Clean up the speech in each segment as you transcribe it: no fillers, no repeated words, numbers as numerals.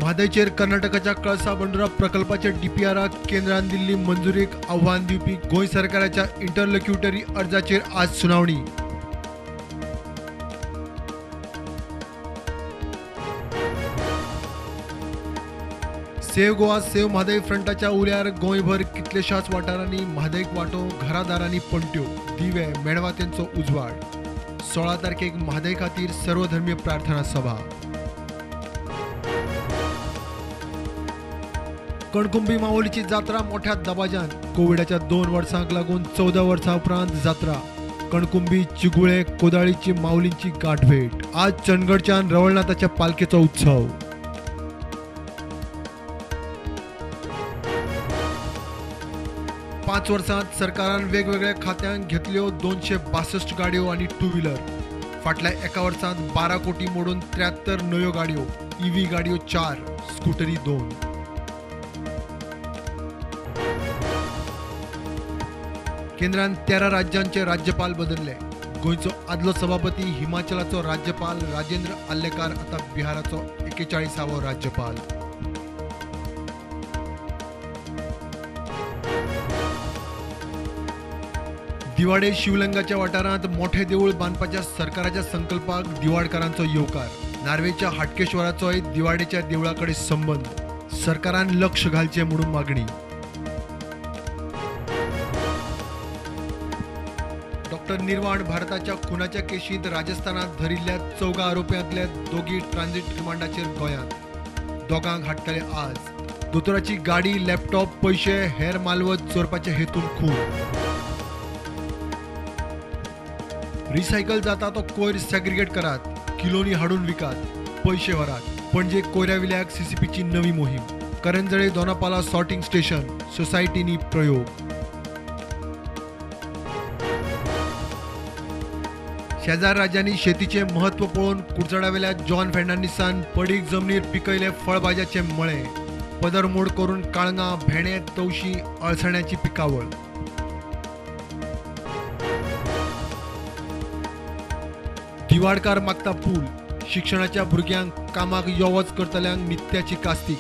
म्हादयचेर कर्नाटकाच्या कळसा बंडुरा प्रकल्पाच्या डीपीआराक केंद्रान दिल्ली मंजुरीक आव्हान दिवपी गोंय सरकाराच्या इंटरलोक्युटरी अर्जाचेर आज सुनावणी. सेव्ह गोवा सेव्ह म्हादय फ्रंटाच्या उल्यार गोंयभर कितलेशाच वाठारांनी म्हादयक वांटो, घरादारांनी पणट्यो, दिवे, मेणवात्यांचो उजवाड. 16 तारखेक म्हादय खातीर सर्वधर्मीय प्रार्थना सभा. कणकुंबी मावलीची जात्रा मोठ्या दबाज्यान. कोविडाच्या 2 वर्सांक लागून 14 वर्सां उपरांत जात्रा. कणकुंबी, चिगुळे, कोदाळीची माऊलींची गांठभेट. आज चंदगडच्यान रवळनाथाच्या पालखेचो उत्सव. पांच वर्सांत सरकारान वेगवेगळ्या खात्यांक घेतल्यो 262 गाडयो आनी टू व्हिलर. फाटल्या एका वर्सांत 12 कोटी मोडून 73 नव्यो गाडयो, ईव्ही गाडयो 4, स्कुटरी 2. केंद्रान 13 राज्यांचे राज्यपाल बदलले. गोंयचो आदलो सभापती हिमाचलाचो राज्यपाल राजेंद्र आर्लेकार आता बिहाराचो 41वो राज्यपाल. दिवाडे शिवलिंगाच्या वाठारांत मोठे देऊळ बांदपाच्या सरकाराच्या संकल्पाक दिवाडकारांचो येवकार. नार्वेच्या हाटकेश्वराचोय दिवाडेच्या देवळा कडेन संबंद. सरकारान लक्ष घालचें म्हणून मागणी. डॉक्टर निर्वाण भारताच्या खुनाच्या केशींत राजस्थानात धरिल्ल्या 4 आरोप्यांतले 2 ट्रान्झिट रिमांडाचेर गोंयांत. दोगांक हाडटले आज. दोतोराची गाडी, लॅपटॉप, पयशे, हेर मालवत चोरपाच्या हेतून खून. रिसायकल जाता तो कोयर सेग्रिगेट करात, किलोनी हाडून विकात, पयशे व्हरात. पणजे कोयरा विल्याक सीसीपीची नवी मोहीम. करंजळे दोनापावला सॉर्टिंग स्टेशन सोसायटीनी प्रयोग. शेजार राज्यांनी शेतीचे म्हत्व पळोवन कुडचडावेल्या जॉन फेर्नांडीसान पडीक जमनीर पिकयले फळभाज्याचे मळे. पदरमोड करून काळंगां, भेंडे, तवशी, अळसण्याची पिकावळ. दिवाडकार मागता पूल. शिक्षणाच्या भुरग्यांक कामाक यो वच करतल्यांक नित्याची कास्तीक.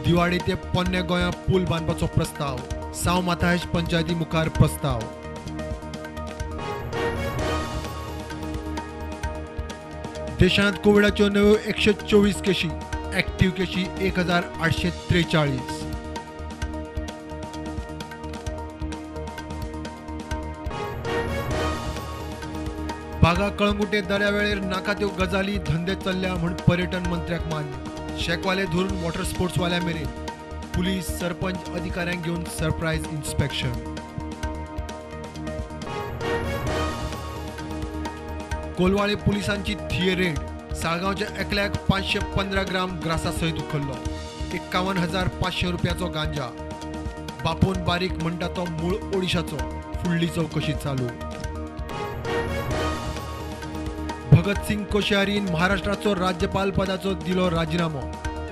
दिवाडे ते पोन्न्या गोंया पूल बांदपाचो प्रस्ताव. साव माथायश पंचायती मुखार प्रस्ताव. देशांत कोविडाच्यो नव्यो 124 केशी, ऍक्टिव्ह केशी 1843. बागा कळंगुटे दर्यावेळेर नाका त्यो गजाली धंदे चल्ल्या म्हूण पर्यटन मंत्र्याक मान्य. शेकवाले धरून वॉटर स्पोर्ट्सवाल्या मेरेन पुलीस, सरपंच, अधिकाऱ्यांक घेवन सरप्रायज इन्स्पेक्शन. कोलवाळे पुलिसांची थिये रेड. साळगांवच्या एकल्याक 515 ग्राम ग्रासा सयत उखल्लो. 51,500 रुपयाचो गांजा. बापून बारीक म्हणटा तो मूळ ओडिशाचो. फुडली चवकशी चालू. भगतसिंग कोश्यारीन महाराष्ट्राचो राज्यपाल पदाचो दिलो राजिनामो.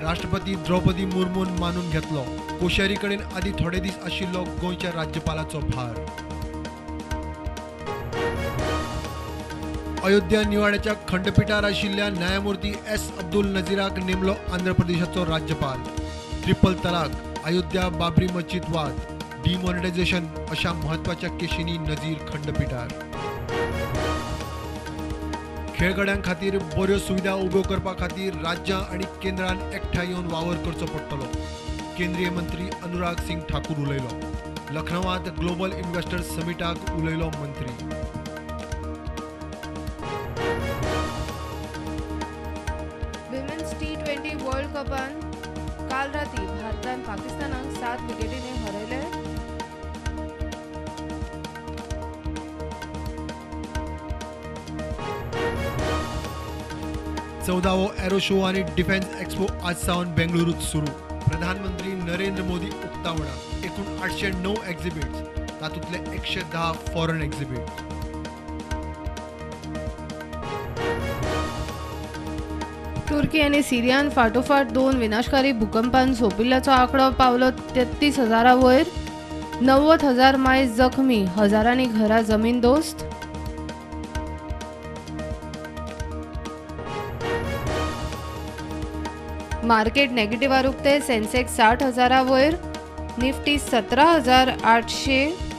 राष्ट्रपती द्रौपदी मुर्मून मानून घेतलो. कोश्यारी कडेन आदी थोडे दीस आशिल्लो गोंयच्या राज्यपालाचो भार. अयोध्या निवाड्याच्या खंडपीठार आशिल्ल्या न्यायमूर्ती एस अब्दुल नझीराक नेमलो आंध्र प्रदेशाचो राज्यपाल. ट्रिपल तलाक, अयोध्या बाबरी मस्जिद वाद, डिमॉनिटायझेशन अशा म्हत्वाच्या केशींनी नझीर खंडपीठार. खेळगड्यां खातीर बऱ्यो सुविधा उब्यो करपा खातीर राज्यां आनी केंद्रान एकठांय येवन वावर करचो पडटलो. केंद्रीय मंत्री अनुराग सिंग ठाकूर उलयलो. लखनवांत ग्लोबल इन्व्हेस्टर समिटाक उलयलो मंत्री. विमेन्स T20 वर्ल्ड कपान काल राती भारतान पाकिस्तानाक 7 विकेटींनी हरयले. 14वो एरो शो आणि डिफेन्स एक्सपो आज सावन बेंगळुरूत सुरू. प्रधानमंत्री नरेंद्र मोदी उक्तावणा. एकूण 809 एक्झिबिट्स, तातूंतले 110 फॉरेन एक्झिबिट. तुर्की आनी सिरियान फाटोफाट 2 विनाशकारी भूकंपान सोंपिल्ल्याचो आंकडो पावलो 33,000 वयर. 90,000 मायज जखमी, हजारांनी घरां जमीनदोस्त. मार्केट नेगेटिव्हार उक्ते. सेन्सेक्स 60,000 वयर, निफ्टी 17,800.